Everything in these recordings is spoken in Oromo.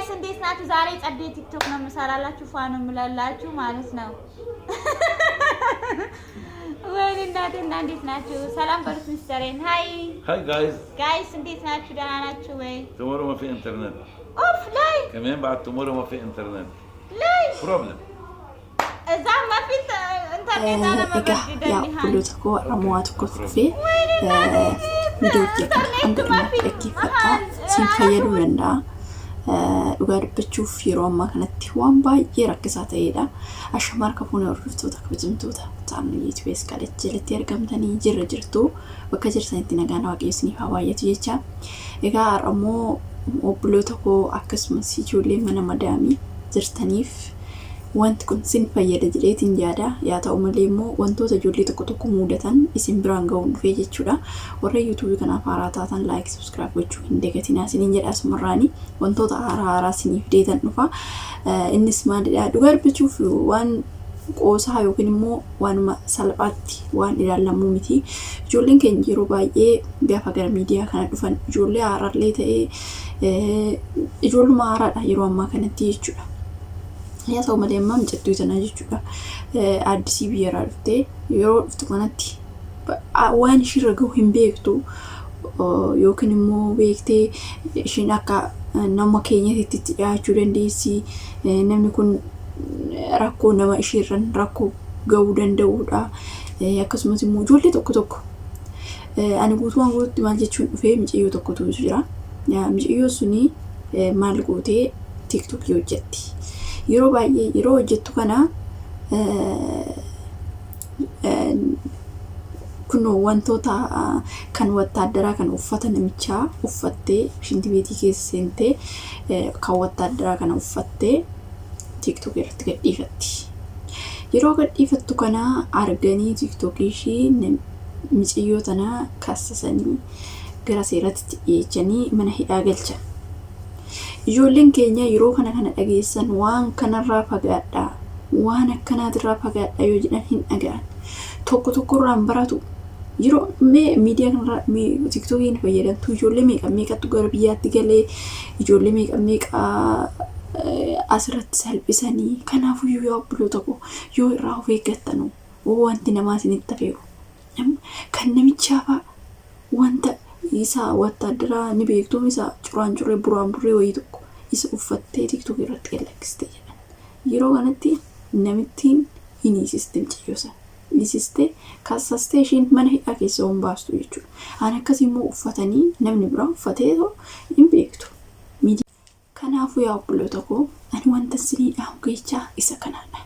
Guys እንዴት ናችሁ? ዛሬ ጸዴ ቲክቶክ ነው የምሰራላችሁ፣ ፏ ነው የምላላችሁ ማለት ነው። ወይኔ እናቴ እና እንዴት ናችሁ? ሰላም በሉት ሚስተሬን። Hi Hi guys. Guys እንዴት ናችሁ? ደህና ናችሁ ወይ? Tomorrow ما في انترنت. ኦፍ ላይ كمان بعد tomorrow ما في انترنت. ላይ Problem. እዛ መፊት ኢንተርኔት Egaa yaa obboloota koo har'a mo'aa tokkotu dhufee viidiyoo kiyya kana hanga dhumaatti dhaggeeffadhaa. Siin fayyaduu danda'a. Dhugaa dubbachuuf yeroo ammaa kanatti waan baay'ee rakkisaa ta'edha. Ashama harka fuunee hordoftoota kabajamtoota taa'an YouTube Iskaaletti jalatti argamtanii jirra jirtu bakka jirtanitti nagaan waaqayyo isiniif haa baay'atu jecha. Egaa har'a immoo obboloota koo akkasumas ijoollee mana madaamii jirtaniif wanti kun sin fayyada jedheetiin yaada. Yaa ta'u malee immoo wantoota ijoollee tokko tokko mudatan isin biraan ga'uun dhufee jechuudha. Warra yuutuubii kanaaf haaraa taatan like, subscribe gochuu hin dagatinaa isiniin jedha asumarraani. Wantoota haaraa haaraa isiniif deetan dhufa. Innis maalidha? Dhugaa dubbachuuf waan qoosaa yookiin immoo waanuma salphaatti waan ilaalamuu miti. Ijoolleen keenya yeroo baay'ee gaafa gara miidiyaa kana dhufan ijoollee haaraallee ta'ee ijoolluma haaraadha yeroo ammaa kanatti jechuudha. Yaa ta'u malee ammaa mucattuu tanaa jechuudha. Addisii biyyarraa dhuftee yeroo dhuftu kanatti waan ishiirra gahu hin beektu yookiin immoo beektee ishiin akka nama keenyatti itti dhiyaachuu dandeessi. Namni kun rakkoo nama ishiirran rakkoo gahuu danda'udha. Akkasumas immoo ijoollee tokko tokko ani guutumaan guututti maal jechuun dhufee mucayyoo tokkotu jira. Mucayyoo suni maal gootee tiiktookii hojjetti. Yeroo baay'ee yeroo hojjettu kana kunoo wantoota kan wattaaddaraa kan uffata namichaa uffattee shinti beetii keessa seentee kan wattaaddaraa kana uffattee tiiktookii irratti gadhiifatti. Yeroo gadhiifattu kana arganii tiiktookii ishii micayyoo tana kassasanii gara seeratti dhiyeechanii mana hidhaa galchan. Ijoolleen keenya yeroo kana kana dhageessan waan kanarraa fagaadhaa, waan akkanaatirraa fagaadhaa yoo jedhan hin dhaga'an. Tokko tokkorraan baratu. Yeroo mee miidiyaa kanarraa tiiktookiin fayyadamtu ijoollee meeqa meeqatu gara biyyaatti galee ijoollee meeqa meeqa asirratti salphisanii kanaafuyyuu yaa obboloota koo yoo irraa of eeggattanu wanti namaa isinitti hafeeru. Kan namichaa fa'a wanta isa wattaaddaraa ni beektuum isa curaan curree buraan burree wayii tokko isa uffattee tiiktookii irratti gad lakkistee jedhan. Yeroo kanatti namittiin hin hiisiste mucayyoo sana. Hiisistee kassastee ishiin mana hidhaa keessa hin baastu jechuudha. An akkasii immoo uffatanii namni biraa uffatee hin beektu. Kanaafuu yaa obboloota koo ani wanta isinii dhaamu keessaa isa kanaadha.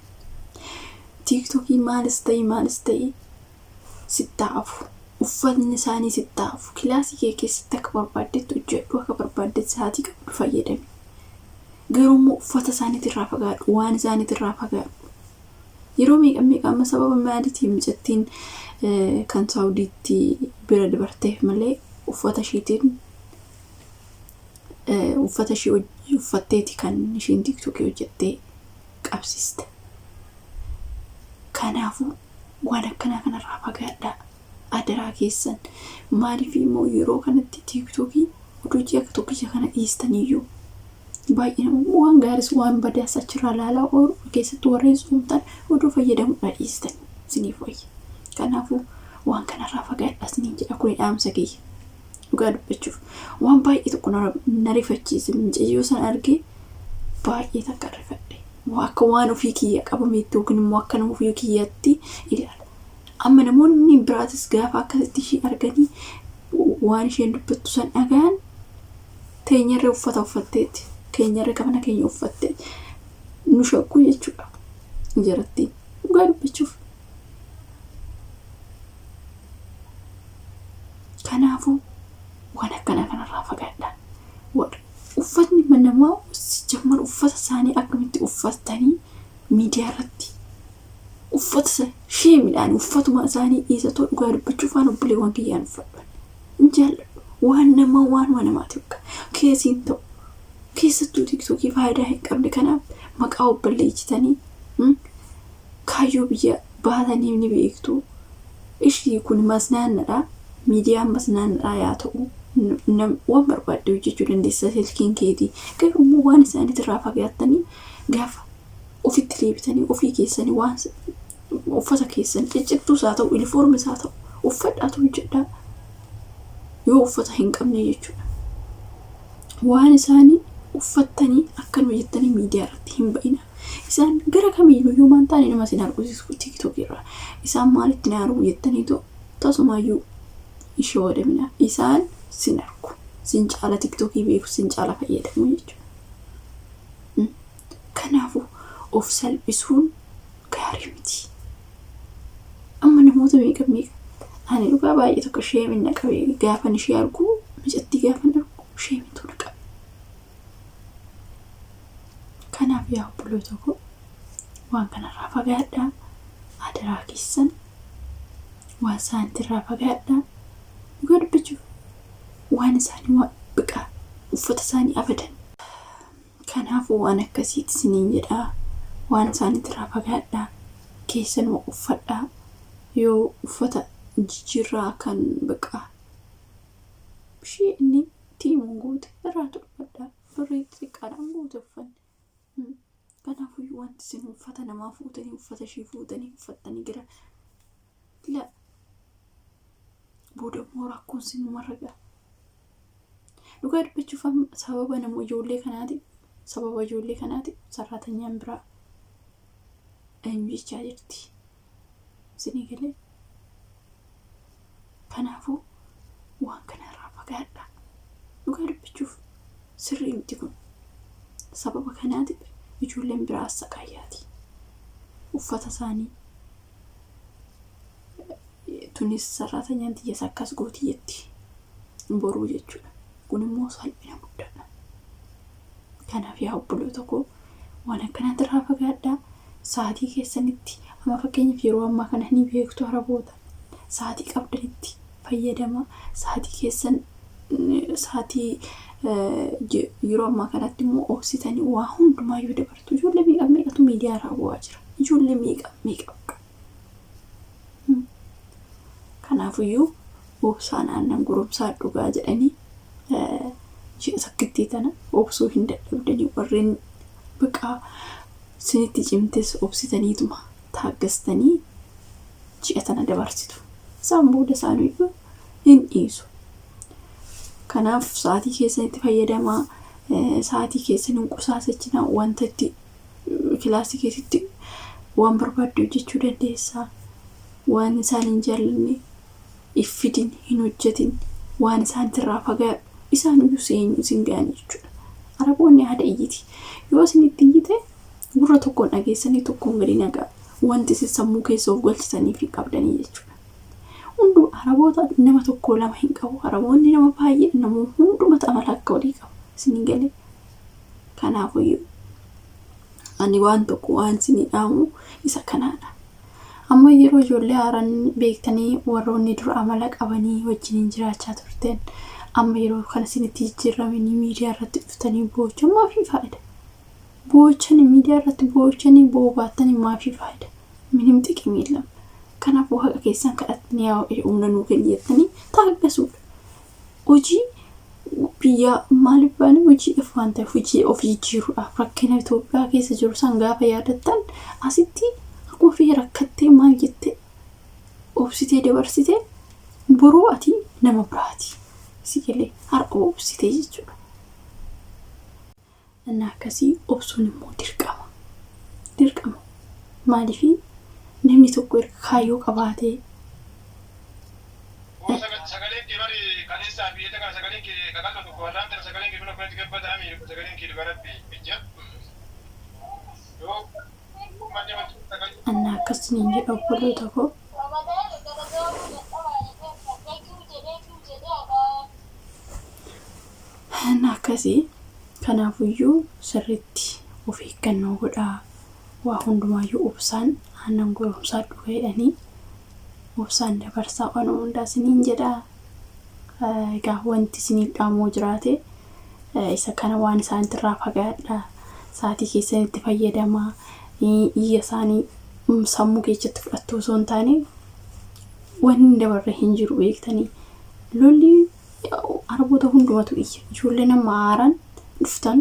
Tiiktookii maalis ta'e maalis ta'e sitti hafu. Uffatni isaanii sitti hafu. Kilaasii kee keessatti akka barbaaddetti hojjedhu akka barbaaddetti sa'aatii qabdu fayyadami. Garuu immoo uffata isaaniitirraa fagaadhu waan isaaniitirraa fagaadhu. Yeroo meeqa meeqa amma sababa maaliitiin mucattiin kan Saawudiitti bira dabarteef malee uffata ishiitiin uffata ishii uffatteeti kan ishiin tiiktookii hojjettee qabsiiste. Kanaafuu waan akkanaa kanarraa fagaadhaa. Adaraa keessan maaliif immoo yeroo kanatti tiiktookii oduu ji'a tokkicha kana dhiistaniyyuu baay'ee nama waan gaaris waan badaas achirraa ilaalaa oolu keessattuu warreen soomtan oduu fayyadamuudha dhiistan isiniif wayya. Kanaafuu waan kanarraa fagaadhaa isiniin jedha kuni dhaamsa kiyya. Dhugaa dubbachuuf waan baay'ee tokko na rifachiise mucayyoo sana argee baay'ee takka rifadhe. Akka waan ofii kiyya qabameetti yookiin immoo akka nama ofii kiyyaatti ilaala. Amma namoonni biraatis gaafa akkasitti ishee arganii waan isheen dubbattu san dhaga'an teenyarra uffata uffatteetti keenyarra qabana keenya uffattee nu shakkuu jechuudha. Jarattiin dhugaa dubbachuuf. Kanaafuu waan akkanaa kanarraa fagaadhaa. Uffatni namaa jammar uffata isaanii akkamitti uffatanii miidiyaa irratti uffata sheemidhaan uffatuma isaanii dhiisatoo dhugaa dubbachuuf waan obboleewwan kiyyaan uffadhan. Hin jaalladhu. Waan namaa waanuma namaati bakka keessiin ta'u. Keessattuu tiiktookii faayidaa hin qabne kanaaf maqaa obboleessitanii kaayyoo biyya baatanii ni beektu. Ishii kun masnaannadha. Miidiyaan masnaannadha yaa ta'u. Waan barbaadde hojjechuu dandeessa silkiin keetii. Garuu immoo waan isaaniitirraa fagaattanii gaafa ofitti deebitanii ofii keessanii waan uffata keessan ciccittuus haa ta'u, uniformis haa ta'u, uffadhaatu hojjedhaa. Yoo uffata hin qabne jechuudha. Waan isaanii uffattanii akkanuma jettanii miidiyaa irratti hin ba'ina. Isaan gara kamiyyuu yoo maan taane nama isin argu TikTok irraa. Isaan maalitti na argu jettaniitu tasumaayyuu ishee wadamina. Isaan sin argu. Sin caala TikTokii beeku, sin caala fayyadamu jechuudha. Kanaafuu of salphisuun gaarii miti. Amma namoota meeqa meeqa ani dhugaa baay'ee tokko shamein na qabe gaafan ishee argu, mucattii gaafan argu shameitu na qabe. Kanaaf yaa obboloota koo, waan kanarraa fagaadhaa, adaraa keessan, waan isaaniitirraa fagaadhaa. Dhugaa dubbachuuf waan isaanii waan biqaa uffata isaanii abadan. Kanaafuu waan akkasiiti isiniin jedhaa, waan isaaniitirraa fagaadhaa, keessanuma uffadhaa. Yoo uffata jijjiirraa kan biqaa ishee inni tiimuun guute irraa tolfadhaa, birrii xixiqqaadhaan guute uffanne. Kanaafuu wanti isin uffata namaa fuutanii, uffata ishee fuutanii uffattanii gara la booda immoo rakkoon sinumarra ga'a. Dhugaa dubbachuuf amma sababa nama ijoollee kanaatiif, sababa ijoollee kanaatiif sarraatanyaan biraa eenyu jechaa jirti. Isinii galee? Kanaafuu waan kanarraa fagaadhaa. Dhugaa dubbachuuf sirrii miti kun. Sababa kanaatiif ijoolleen biraa assaqaayyaati. Uffata isaanii tunis sarraatanyaan tiyyas akkas gooti jetti. Boruu jechuudha. Kun immoo salphina guddaadha. Kanaaf yaa obboloota koo, waan akkanaatirraa fagaadhaa. Sa'aatii keessanitti amma fakkeenyaaf yeroo ammaa kana ni beektu Araboota. Sa'aatii qabdanitti fayyadamaa. Sa'aatii keessan sa'aatii yeroo ammaa kanatti immoo obsitanii waa hundumaayyuu dabartu. Ijoollee meeqa meeqatu miidiyaa irraa bu'aa jira. Ijoollee meeqa meeqa. Kanaafiyyuu obsaan aannan goromsaa dhugaa jedhanii, ji'a takkittii tana obsuu hin dadhabdanii, warreen biqaa isinitti cimtes obsitaniituma taaggastanii ji'a tana dabarsitu. Isaan booda isaaniiyyuu hin dhiisu. Kanaaf sa'aatii keessanitti fayyadamaa, sa'aatii keessan hin qusaasachinaa, wanta itti kilaasii keessatti waan barbaadde hojjechuu dandeessaa. Waan isaan hin jaallanne iffidin hin hojjetin, waan isaanitirraa fagaadhu, isaan iyyuu seenyu isin ga'anii jechuudha. Araboonni haada iyyiti. Yoo isinitti iyyite gurra tokkoon dhageessanii tokkoon gadi nagaa. Wanti isin sammuu keessa of galchisanii fi qabdanii jechuudha. Hunduu Araboota nama tokko lama hin qabu. Araboonni nama baay'ee, nama hundumatu amala akka walii qabu. Isin galee. Kanaafuyyuu ani waan tokko waan isinii dhaamu isa kanaadha. Amma yeroo ijoollee haaraan beektanii warroonni dura amala qabanii wajjiniin jiraachaa turtan amma yeroo kana isinitti jijjiiramanii miidiyaa irratti dhuftanii boo'uun maafii faayida? Boo'anii miidiyaa irratti boo'anii boo'uu baattanii maafii faayida? ምንም ጥቅም የለም. Kanaafuu haqa keessan kadhattanii yaa humna nuu kenni jettanii taaggasuudha. Hojii biyyaa maaliif baane, hojiidhaaf waan ta'eef, hojii of jijjiiruudhaaf, rakkina Itoophiyaa keessa jiru san gaafa yaadattan asitti akkuma fi rakkattee maal jettee obsitee dabarsitee boruu ati nama biraati. Si galee, har'a obsitee jechuudha. Inni akkasii obsuun immoo dirqama. Dirqama. Maaliifii namni tokko erga kaayyoo qabaatee Sagaleen kee bari kaleessaa biyya kana sagaleen kee qaqallo tokko warraan tana sagaleen kee buna kanatti gabbataami, sagaleen kee dubaratti ijja yoo manni sagalee Anna akkasiniin jedha obboloota koo. Inni akkasii kanaafuyyuu sirriitti of eeggannoo godhaa. Waa hundumaayyuu obsaan aannan goromsaa dhuga jedhanii, obsaan dabarsaa waan hundaa isiniin jedhaa. Egaa wanti isiniif dhaamuu jiraate isa kana, waan isaanitirraa fagaadhaa. Sa'aatii keessanitti fayyadamaa. Iyya isaanii sammuu keessatti fudhattu osoo hin taane, wanni hin dabarre hin jiru beektanii. Lolli Araboota hundumatu iyya. Ijoolleen amma haaraan dhuftan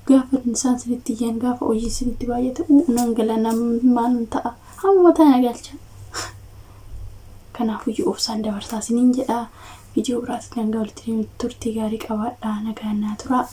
gaafa isaan isinitti iyyan, gaafa hojii isinitti baay'ate, uu nan gala, nan maal ta'a, hamma mataa na galcha. Kanaafuu obsaan dabarsaa isiniin jedha. Viidiyoo biraatiin hanga walitti deemnutti turtii gaarii qabaadhaa. Nagaan naa turaa.